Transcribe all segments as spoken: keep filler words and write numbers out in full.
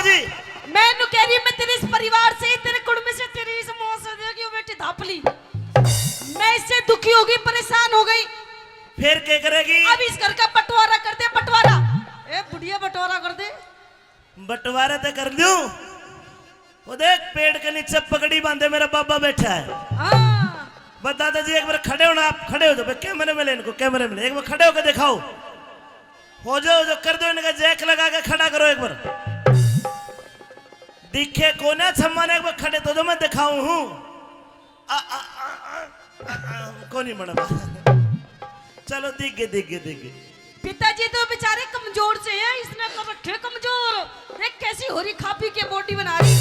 मैं नु कह रही, मैं तेरे इस परिवार से, तेरे कुड़मे से, तेरी इस माँ से, देखियो बेटी धापली, मैं इससे दुखी हो गई, परेशान हो गई। फिर क्या करेगी? अब इस घर का बंटवारा कर दे, बंटवारा। ए बुढ़िया, बंटवारा कर दे। बंटवारा तो कर लूं। वो देख, पेड़ के नीचे पगड़ी बांधे मेरा बाबा बैठा है। हाँ। बस दादाजी, एक बार खड़े होना, आप खड़े हो जाओ भाई, कैमरे में ले इनको, कैमरे में ले, एक बार खड़े होकर दिखाओ। हो जाओ, हो जाओ, कर दो इनका जैक लगा के खड़ा करो एक बार। दिखे कोना छम्मा ने, एक बार खड़े तो जो मैं दिखाऊं हूं। आ, आ, आ, आ, आ, आ, कोनी बड़ा बात। चलो, दिख गए, दिख गए, दिख गए। पिताजी तो बेचारे कमजोर से हैं, इसने कर रखे कमजोर। देख कैसी हो रही, खा पी के बॉडी बना रही।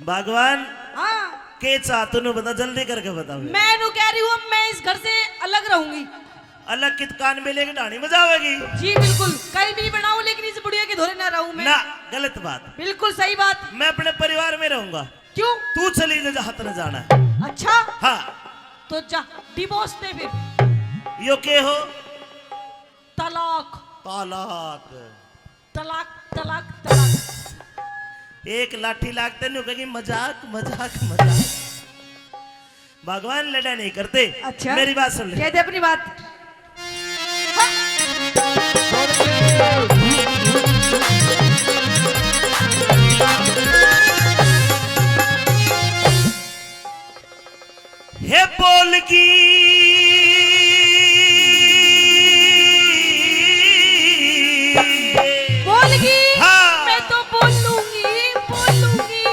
भगवान, हाँ। के चाह तू, नु बता, जल्दी करके बता। मैं नु कह रही हूँ, मैं इस घर से अलग रहूंगी। अलग कित, कान में लेके ढाणी बजावेगी? जी बिल्कुल, कहीं भी बनाऊं, लेकिन इस बुढ़िया के धोरे ना रहूं मैं। ना, गलत बात। बिल्कुल सही बात। मैं अपने परिवार में रहूंगा। क्यों? तू चली जा जहां तने जाना है। अच्छा? हाँ। तो जा, डिवोर्स दे फिर। यो के हो? तलाक। तलाक। तलाक, तलाक, तलाक। एक लाठी लागते नु कहेगी, "मजाक, मजाक, मजाक।" भगवान लड़ा नहीं करते। अच्छा। मेरी बात सुन ले। कह दे अपनी बात। हे बोलगी। बोलगी। हाँ। मैं तो बोलूंगी, बोलूंगी,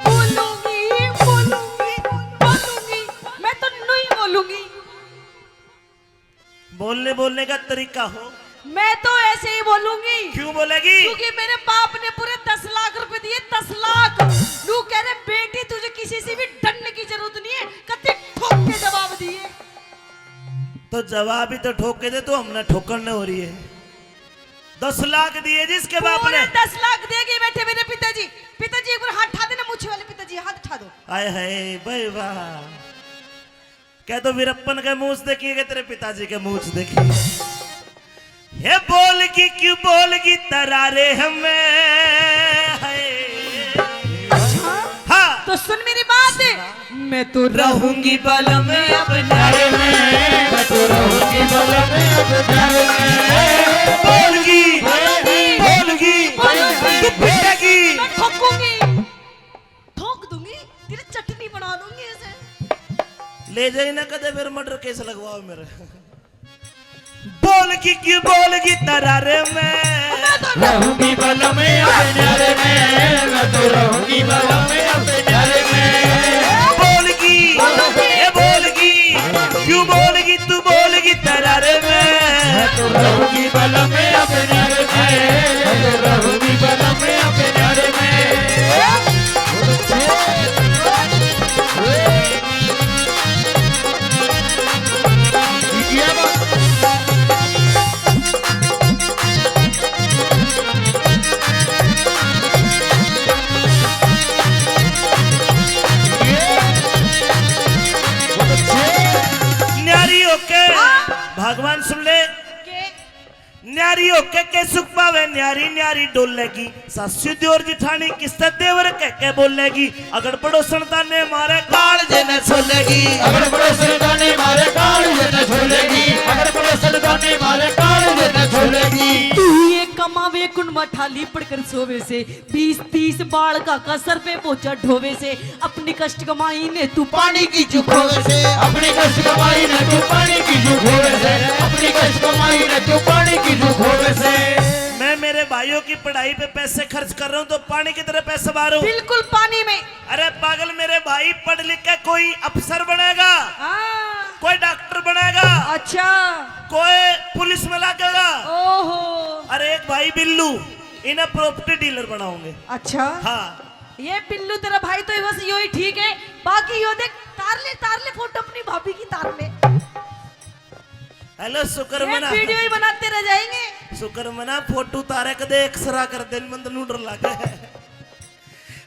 बोलूंगी, बोलूंगी, बोलूंगी। मैं तो नहीं बोलूंगी। बोलने, बोलने का तरीका हो। मैं तो ऐसे ही बोलूंगी। क्यों बोलेगी? क्योंकि मेरे बाप ने पूरे दस लाख रुपए दिए, दस लाख। नू कह रहे, "बेटी, तुझे किसी से भी डरने की जरूरत नहीं है, कत्ते ठोक के जवाब दिए।" तो जवाब ही तो ठोक के दे, तो हमने ठोकर न हो रही है। दस लाख दिए जिसके बाप ने। पूरे दस लाख दे के बैठे मेरे पिताजी। पिताजी, एक बार हाथ ठा देना, मूछे वाले पिताजी, हाथ ठा दो। आय हाय, भाई वाह। कह दो, वीरप्पन के मूछ देखिए, के तेरे पिताजी के मूछ देखिए। हे बोलगी, क्यों बोलगी तरारे हमें, हाय। अच्छा? हाँ। तो सुन मेरी बात। मैं तो रहूंगी बलम अपने घर में, मैं तो रहूंगी बलम अपने घर में। बोलगी, बोलगी, बोलगी। तू पिटेगी। मैं ठोकूंगी। ठोक दूंगी, तेरी चटनी बना दूंगी इसे। ले जाई ना कदे, फिर मर्डर केस लगवाओ मेरे। बोलगी, क्यों बोलगी तरारे में। रहूंगी बलम अपने घर में, मैं तो रहूंगी बलम अपने घर में। बोलगी, बोलगी। ए बोलगी, क्यों बोलगी तू, बोलगी तरारे में। मैं तो रहूंगी बलम अपने घर में, मैं तो रहूंगी बलम अपने घर में। न्यारी होके हाँ। भगवान सुन ले। के? न्यारी होके के सुख पावे, न्यारी न्यारी डोलेगी। सासू दियोर जिठानी किससे देवर कह के बोलेगी। अगर पड़ोसन ताने मारे काल जे न छोलेगी। अगर पड़ोसन ताने मारे काल जे न छोलेगी। अगर पड़ोसन ताने मारे काल जे न छोलेगी। तू ये कमावे कुण मठाली पड़कर सोवे से। बीस तीस बालका का सर पे बोझा ढोवे से। अपनी कष्ट कमाई ने तू पानी की जू खोवे से। अपनी कष्ट कमाई ने तू पानी की जू खोवे से। अपनी कष्ट कमाई ने तू पानी की जू खोवे से। मैं मेरे भाइयों की पढ़ाई पे पैसे खर्च कर रहा हूँ तो पानी की तरह पैसे मारूं? बिल्कुल पानी में। अरे पागल मेरे भाई, पढ़ लिख के कोई अफसर बनेगा, हाँ। कोई डॉक्टर बनेगा, अच्छा। कोई पुलिस में लगेगा। ओहो। अरे एक भाई बिल्लू, इन्हें प्रॉपर्टी डीलर बनाओगे। अच्छा। हाँ। ये बिल्लू तेरा भाई तो बस यो ही ठीक है, बाकी यो देख तार ले, तार ले फोटो अपनी भाभी की तार ले। हेलो, शुक्र ये मना। वीडियो ही बनाते रह जाएंगे। शुक्र मना, फोटो तारे कदे एक्सरा कर दे, मन तो नू डर लागे।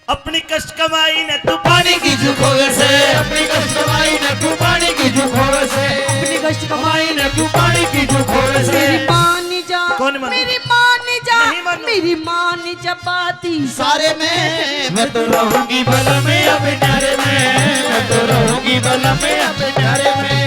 अपनी कष्ट कमाई ने तू पानी की जू खोवे से। अपनी कष्ट कमाई ने तू पानी की जू खोवे से। अपनी कष्ट कमाई ने तू पानी की जू खोवे से। मेरी माँ नहीं जा, कौन माँ? मेरी माँ नहीं जा, नहीं माँ। मेरी माँ ने चपाती सारे में। मैं तो रहूंगी बलम अब न्यारे में, मैं तो रहूंगी बलम अब न्यारे में।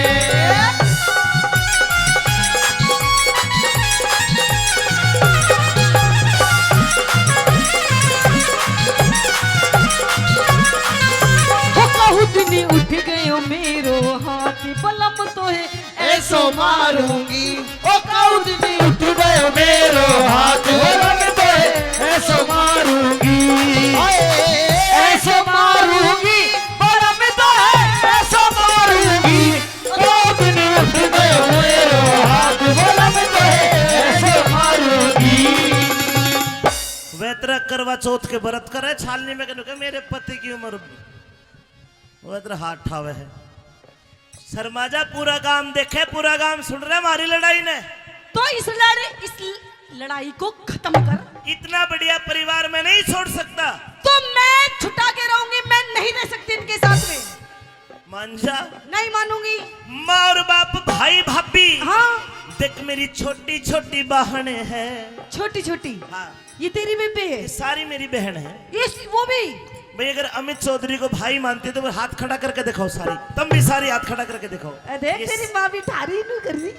ओ कहूँ दिन उठ गयो मेरो हाथ, बलम तो है ऐसो मारूंगी। ओ कहूँ दिन उठ गयो मेरो हाथ, बलम तो है ऐसो मारूंगी। हाय, ऐसो मारूंगी, बलम तो है ऐसो मारूंगी। ओ कहूँ दिन उठ गयो मेरो हाथ, बलम तो है ऐसो मारूंगी। वे तेरा करवा चौथ के व्रत करे छालनी में, कहने के मेरे पति की उम्र, वो तेरा हाथ ठावे है। शर्मा जा, पूरा गांव देखे, पूरा गांव सुन रहा है हमारी लड़ाई ने। तो इस लड़े-, इस लड़ाई को खत्म कर। इतना बढ़िया परिवार मैं नहीं छोड़ सकता। तो मैं छुटा के रहूंगी, मैं नहीं रह सकती इनके साथ में। मान जा। नहीं मानूंगी। माँ और बाप, भाई, भाभी। हाँ। देख, मेरी छोटी छोटी बहन है। छोटी छोटी? हाँ। ये तेरी बेबे है? ये सारी मेरी बहन है। ये स-, वो भी? भाई, अगर अमित चौधरी को भाई मानते हो तो वो हाथ खड़ा करके दिखाओ सारी। तुम भी सारी हाथ खड़ा करके दिखाओ। ए, देख, ये तेरी स- माँ भी ठारी नू कर रही।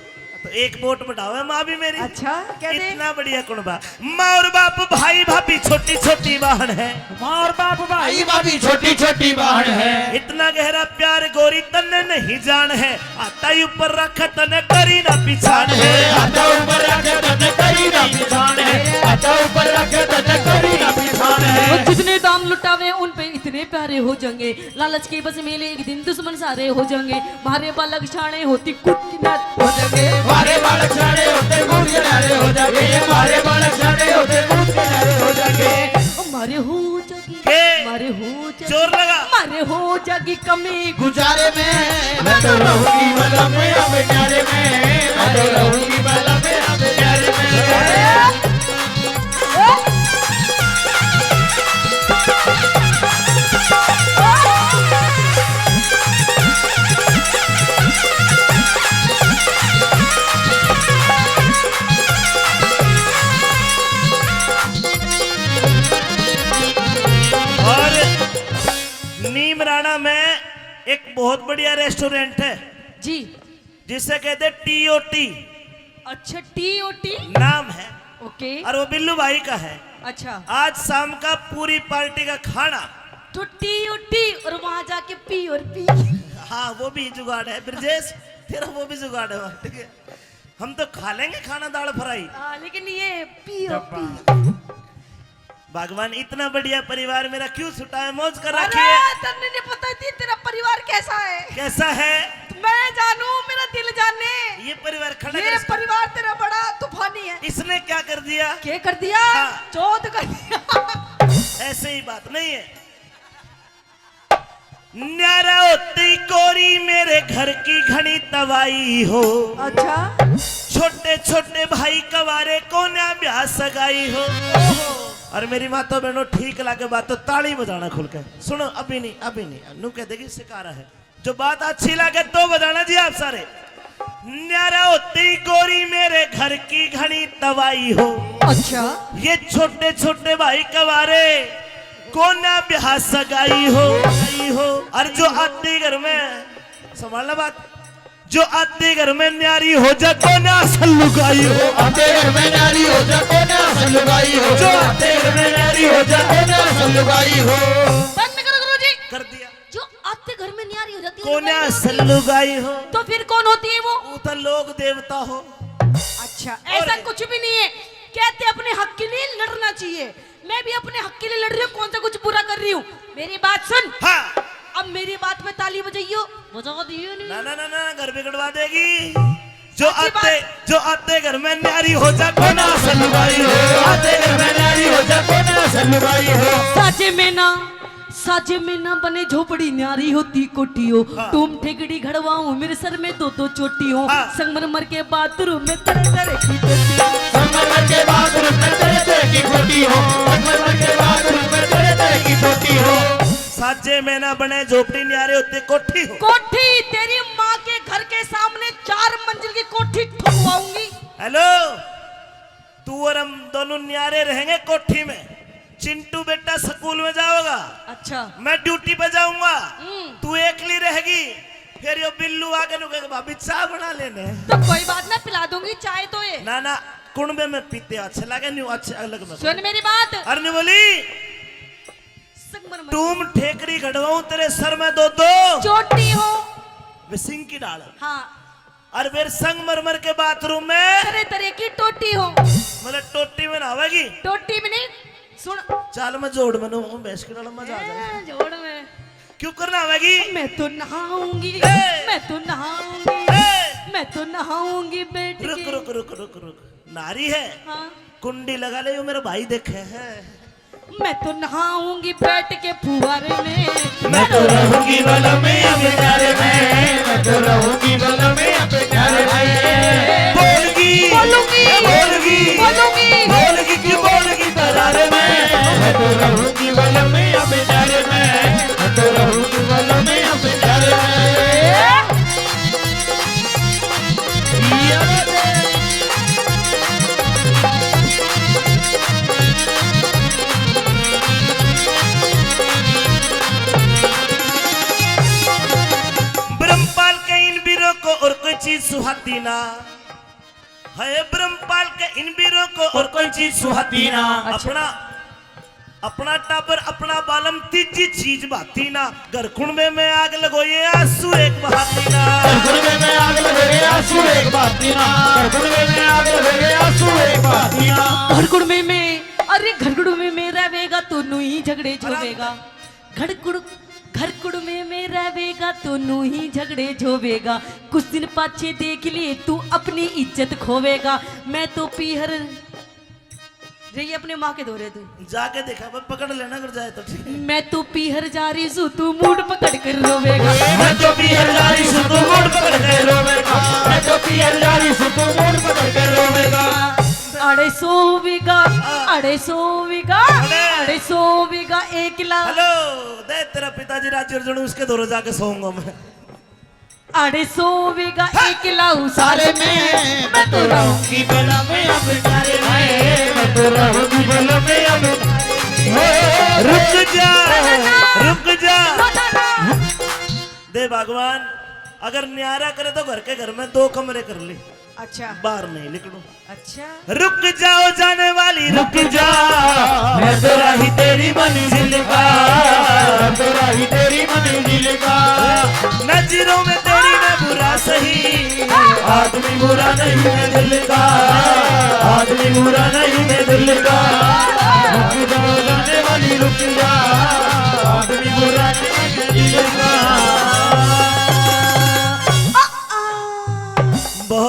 तो एक वोट बढ़ाओ है माँ भी मेरी। अच्छा, क्या दे? इतना बढ़िया कुणबा। माँ और बाप, भाई, भाभी, छोटी छोटी बहन है। माँ और बाप, भाई, भाभी, छोटी छोटी बहन है। इतना गहरा प्यार गोरी तन्ने नहीं जान है। आता ही ऊपर रख तने करी ना पिछाण है। आता ऊपर रख तने करी ना पिछाण है। आता ऊपर रख तने करी ना पिछाण है। वो जितने दाम लुटावे उन पे इतने प्यारे हो जाएंगे। लालच के बस मेले एक दिन दुश्मन सारे हो जाएंगे। मारे बालक शाणे होती कुट किनारे हो जाएंगे। मारे बालक शाणे होते कुट किनारे हो जाएंगे। मारे बालक शाणे होते कुट किनारे हो जाएंगे। मारे हो जाएगी, के? मारे हो जाएगी, जोर लगा। मारे हो जाएगी कमी गुजारे में। मैं तो रहूंगी बलम अब न्यारे में। मैं तो रहूंगी बलम अब न्यारे में। और नीमराणा में एक बहुत बढ़िया रेस्टोरेंट है जी। जिसे कहते टीओटी। अच्छा, टीओटी नाम है। ओके। और वो बिल्लू भाई का है। अच्छा। आज शाम का पूरी पार्टी का खाना। तो टीओटी और वहां जाके पी और पी। हाँ, वो भी जुगाड़ है ब्रजेश, तेरा वो भी जुगाड़ है, ठीक है। हम तो खा लेंगे खाना दाल फ्राई। हाँ, लेकिन ये पी और पी। भगवान, इतना बढ़िया परिवार मेरा क्यों छुटा है, मौज कर रखी है। अरे, तन्ने नहीं पता थी तेरा परिवार कैसा है। कैसा है? मैं जानू, मेरा दिल जाने। ये परिवार खड़ा ये कर इसको। परिवार तेरा बड़ा तूफानी है। इसने क्या कर दिया? क्या कर दिया? हाँ। चौथ कर दिया। ऐसे ही बात नहीं है। न्यारा होती कोरी मेरे घर की घणी तवाई हो। अच्छा। छोटे छोटे भाई कवारे कोन्या ब्याह सगाई हो। और मेरी माता बहनों, ठीक लागे बात तो ताली बजाना खुल के। सुनो, अभी नहीं, अभी नहीं, नू कह देगी शिकारा है। जो बात अच्छी लागे तो बजाना जी आप सारे। न्यारा होती गोरी मेरे घर की घणी तवाई हो। अच्छा। ये छोटे छोटे भाई कवारे कोन्या ब्याह सगाई हो, आई हो। और जो आते घर में, संभालना बात, जो आते घर में न्यारी हो जा कोन्या सल्लुगाई हो। आते घर में न्यारी हो जा कोन्या सल्लुगाई हो। जो आते घर में न्यारी हो जा कोन्या सल्लुगाई हो। बंद करो गुरुजी। कर दिया। जो आते घर में न्यारी हो जाती है, कोन्या लुगाई होती है। सल्लुगाई हो। तो फिर कौन होती है वो? वो तो लोक देवता हो। अच्छा, और ऐसा कुछ भी नहीं है। कहते अपने हक के लिए लड़ना चाहिए। मैं भी अपने हक के लिए लड़ रही हूँ, कौन सा कुछ बुरा कर रही हूँ? मेरी बात सुन। हाँ। अब मेरी बात पे ताली बजाइयो, बजा दियो नहीं। ना, ना, ना, ना, घर बिगड़वा देगी। जो अच्छी आते, बात। जो आते घर में न्यारी हो जा कोन्या सल्लुगाई हो। आते घर में न्यारी हो जा कोन्या सल्लुगाई हो। साजे में ना, साजे में ना बने झोपड़ी न्यारी होती कोठी हो। हाँ। टूम ठेकड़ी घड़वाऊं मेरे सर में दो दो चोटी हो। हाँ। संगमरमर के बाथरूम में तरह तरह की कोठी हो। संगमरमर के बाथरूम में तरह तरह की कोठी हो। संगमरमर के बाथरूम में तरह तरह की कोठी हो। साजे में ना बने झोपड़ी न्यारी होती कोठी हो। कोठी, तेरी माँ के घर के सामने चार मंजिल की कोठी ठुकवाऊंगी। हेलो, तू और हम दोनों न्यारे रहेंगे कोठी में। चिंटू बेटा स्कूल में जाओगा, अच्छा। मैं ड्यूटी पे जाऊंगा, हम्म। तू एकली रहेगी। फिर यो बिल्लू आके नु कहेगा, "भाभी, चाय बना लेने।" तो कोई बात ना, पिला दूंगी चाय तो ये। ना, ना, कुणबे में पीते अच्छे लगे, न्यू अच्छे अलग में। सुन मेरी बात। अरे न्यू बोली, संगमरमर। टूम ठेकड़ी घड़वाऊं तेरे सर में दो दो। चोटी हो। वे सिंह की डाल। हाँ। और फिर संगमरमर के बाथरूम में। तरह तरह की टोटी हो। मतलब टोटी में नहावेगी? टोटी में नहीं, सुन। चाल मैं जोड़ में नहाऊं, भैंस की डाल में जा जाए। ए, जोड़ में। क्यों करना आवेगी? मैं तो नहाऊंगी, ए! मैं तो नहाऊंगी, ए! मैं तो नहाऊंगी बैठ रुक, के। रुक, रुक, रुक, रुक। नारी है? हाँ। कुंडी लगा ले, यो मेरा भाई देखे है। मैं तो नहाऊंगी बैठ के फुहारे में। मैं तो रहूंगी बलम में अब प्यारे में, मैं तो रहूंगी बलम में अब प्यारे में। बोलगी, बोलूंगी, बोलगी, बोलूंगी। बोलगी क्यों बोलगी दरार में? मैं तो रहूंगी बलम में अब प्यारे में, मैं तो रहूंगी बलम में अब प्यारे में। ब्रह्मपाल के इन बीरों को और कोई चीज सुहाती ना। है ब्रह्मपाल के इन बीरों को और कोई चीज सुहाती ना। अच्छा। अपना, अपना टाबर, अपना बालम, तीजी चीज भाती ना। घर कुणबे में आग लगो, ये आंसू एक बहाती ना। घर कुणबे में आग लगो, ये आंसू एक बहाती ना। घर कुणबे में आग लगो, ये आंसू एक बहाती ना। घर कुणबे में, अरे घर कुणबे में रहेगा तो नू ही झगड़े झोवेगा। घर कुण-, घर कुणबे में रहेगा तो नू ही झगड़े झोवेगा। कुछ दिन पाछे देख लिए तू अपनी इज्जत खोवेगा। मैं तो पीहर रही अपने माँ के धोरे तू। जाके देखा, बस पकड़ लेना अगर जाए तो ठीक है। मैं तो पीहर जा रही सू, तू मूड पकड़ कर रोवेगा। मैं तो पीहर जा रही सू, तू मूड पकड़ कर रोवेगा। मैं तो पीहर जा रही सू, तू मूड पकड़ कर रोवेगा। अढ़ाई सौ बीघा, अढ़ाई सौ बीघा, अढ़ाई सौ बीघा एक लाख। हेलो, दे तेरा पिताजी राजी हो जाणु, उसके धोरे जाके सोऊंगा मैं। अढ़ाई सौ बीघा एक लाख सारे में, मैं तो रहूंगी बलम में अब प्यारे में, मैं तो रहूंगी बलम में अब। रुक जा, रुक जा। दे भगवान, अगर न्यारा करे तो घर के घर में दो कमरे कर ले। अच्छा। बाहर नहीं निकलूं। अच्छा। रुक जाओ जाने वाली, रुक जा, मैं तो राही तेरी मंजिल का, मैं तो राही तेरी मंजिल का। नजरों में तेरी मैं बुरा सही, आदमी बुरा नहीं मैं दिल का, आदमी बुरा नहीं मैं दिल का। रुक जाओ